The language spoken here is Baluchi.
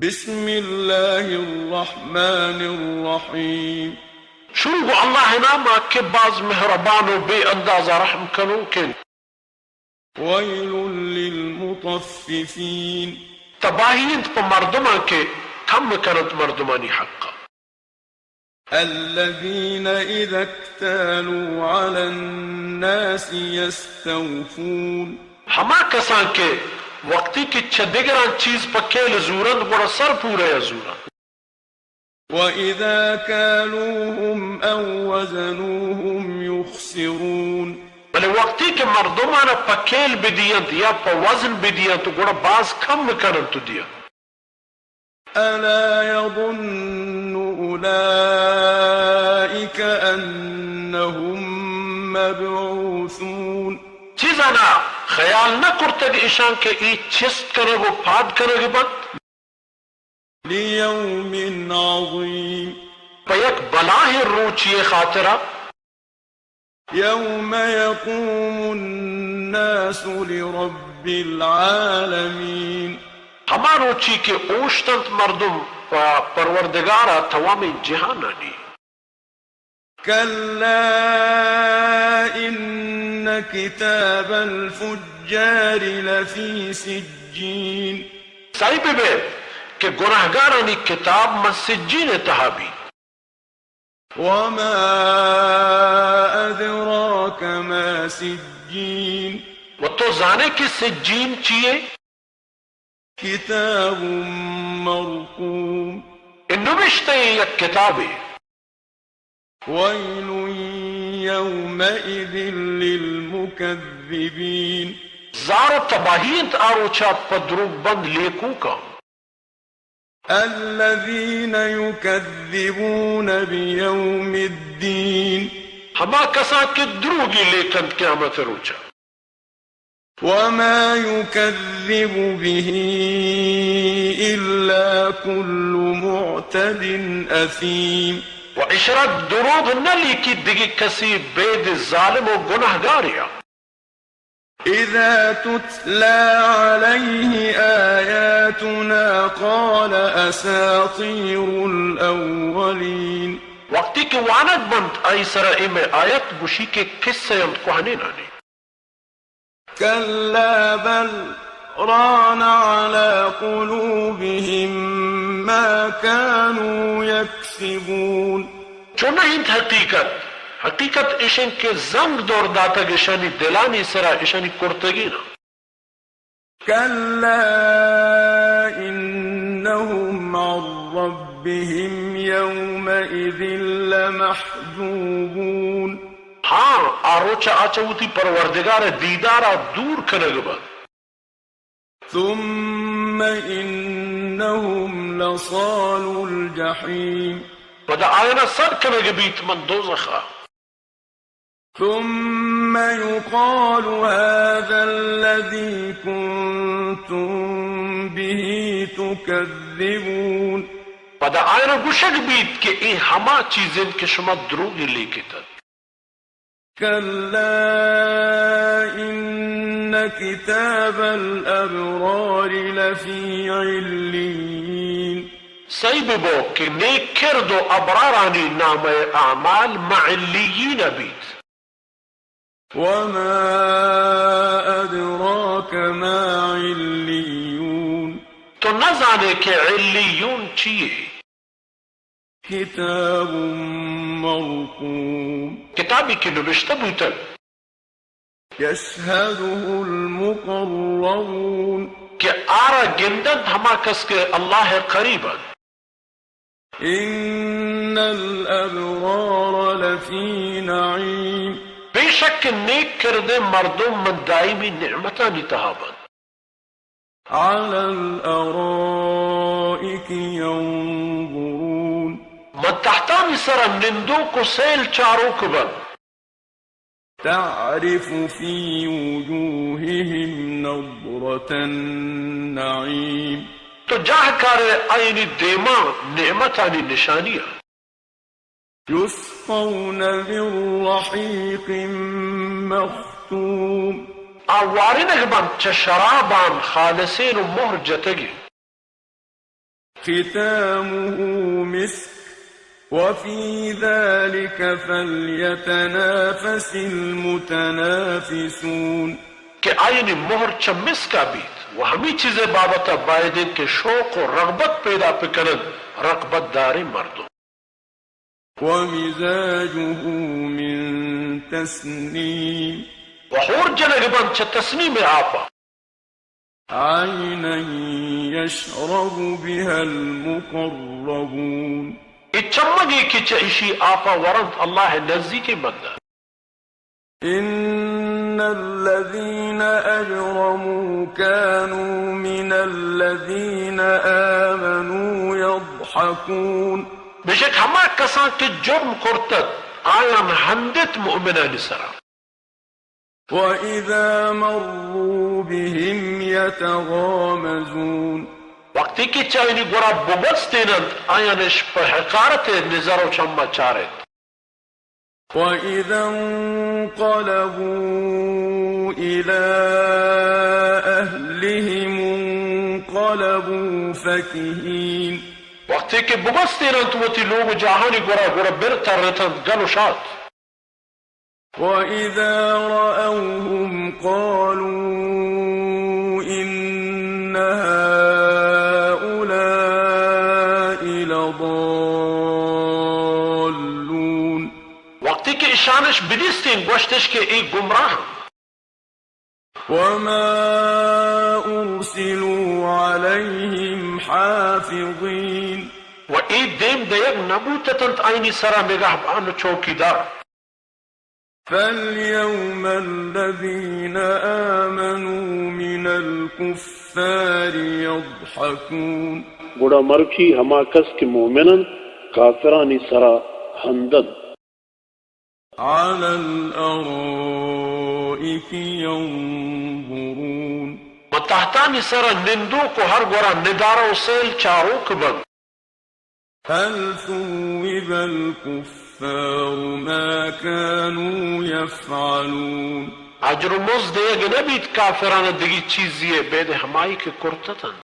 بسم الله الرحمن الرحيم. شروع گوں اللہ ءِ نام ءَ کہ باز مہربان و بے اندازہ رحم کنوک انت. ويل للمطففين. تباہی انت پہ مردماں کہ کم کننت مردمانی حق ءَ. الذين إذا اكتالوا على الناس يستوفون. ہما کساں کہ وقتی کہ چہ دگراں چیز پہ کیل زورنت، گڑا سر پورہ ءَ زورنت. وإذا كالوهم أو وزنوهم يخسرون. بلے وقتی کہ مردمان ءَ پہ کیل بدینت یا پہ وزن بدینت، گڑا باز کم کننت و دیاں. ألا يظن أولئك أنهم مبعوثون. چی زانا خیال نہ کرتگ ایشاں کہ اے چست کنگ و پاد کنگ بنت؟ ليوم عظيم. پہ یک بلاہیں روچی ءِ خاطرا. يوم يقوم الناس لرب العالمين. ہما روچی کہ اوشتنت مردم پہ پروردگار ءَ توامیں جہانانی. كلا إن كتاب الفجار لفي سجين. سائی بہ بئے کہ گناہگارانی کتاب ماں سجین ءِ تہا بیت. وما أدراك ما سجين. و تو زانے کہ سجین چیے؟ كتاب مرقوم. اے نبشتہ ایں یک کتابے. ويل يومئذ للمكذبين. زار و تباہی انت آ روچا پہ دروگ بند لیکوکاں. الذين يكذبون بيوم الدين. ہما کساں کہ دروگی لیکنت قیامت ءِ روچا. وما يكذب به إلا كل معتد أثيم. و اشرا دروگ نہ لیکیت دگہ کسے بید ظالم و گناہگارے ءَ. إذا تتلى عليه آياتنا قال أساطير الأولين. وقتی کہ وانگ بنت آئی سرا اے مئے آیت، گوشی کہ کسہ انت کوہنینانی. كلا بل ران على قلوبهم ما كانوا يكسبون. چو نہ انت حقیقت، حقیقت اش انت کہ زنگ دور داتگ اشانی دلانی سرا اشانی کرتگیناں. كلا إنهم عن ربهم يومئذ لمحجوبون. ہاں، آ روچ ءَ آ چہ وتی پروردگار ءِ دیدار ءَ دور کنگ بنت. ثم إنهم لصالو الجحيم. پدا آیانا سر کنگ بیت من دوزخ ءَ. ثم يقال هذا الذي كنتم به تكذبون. پدا آیانا گوشگ بیت کہ اے ہما چیز انت کہ شما دروگی لیکتگ. كلا إن كتاب الأبرار لفي عليين. سہی ببو کہ نیک کرد و ابرارانی نامہ اعمال مع علیین بیت. وما أدراك ما عليون. تو نزانے کہ علیون چیے؟ كتاب مرقوم. کتابی کہ نبشتہ بوتگ. يشهده المقربون. کہ آرا گندنت ہما کس کہ اللہ ءِ قریب انت. إن الأبرار لفي نعيم. بے شک کہ نیک کردیں مردم من دائمی نعمتانی تہا بنت. على الأرائك ينظرون. من تختانی سرا نندوک و سیل چاروک بنت. تعرف في وجوههم نضرة النعيم. تو جاہ کارے آیانی دیما نعمتانی نشانی ءَ. يسقون من رحيق مختوم. آ وارینگ بنت چہ شرابان خالصین و مہر جتگین. ختامه مسك، وفي ذلك فليتنافس المتنافسون. کہ آیانی مہر چہ مسکا بیت و ہمے چیزے بابتا باید انت کہ شوق و رغبت پیدا بکننت رغبت داریں مردم. ومزاجه من تسنيم. و ہور جنگ بنت چہ تسنیم آپا. عينا يشرب بها المقربون. اے چمگے کہ چہ اشی آپا ورنت اللہ نزیکیں بندہ. إن الذين أجرموا كانوا من الذين آمنوا يضحكون. بشک ہما کساں کہ جرم کرتگ، آیان ہندت مؤمنانی سرا. وإذا مروا بهم يتغامزون. وقتی کہ چہ آیانی گورا بگوستیننت، آیانش پہ حقارت نظر و چما چارت. وإذا انقلبوا إلى أهلهم انقلبوا فكهين. وقتی کہ بگوستیننت وتی لوگ و جاہانی گورا، گڑا بر ترتنت گل و شات. وإذا رأوهم قالوا إن هؤلاء لضالون. وقتی کہ اشانش بدیستین، گوشتش کہ اے گمراہ انت. وما أرسلوا عليهم حافظين. و اے دیم دئیگ نبوتتنت آیانی سرا نگہبان و چوکیدار. فاليوم الذين آمنوا من الكفار يضحكون. گڑا مرچی ہما کس کہ مومن انت، کافرانی سرا ہندنت. على الأرائك ينظرون. و تہتانی سرا نندوک و ہر گورا ندارہ و سیل چاروک بنت. هل ثوب الكفار ما كانوا يفعلون. اجر و مزد دئیگ نہ بیت کافران دگی چیزی ء بید ہمائی کہ کرتتنت.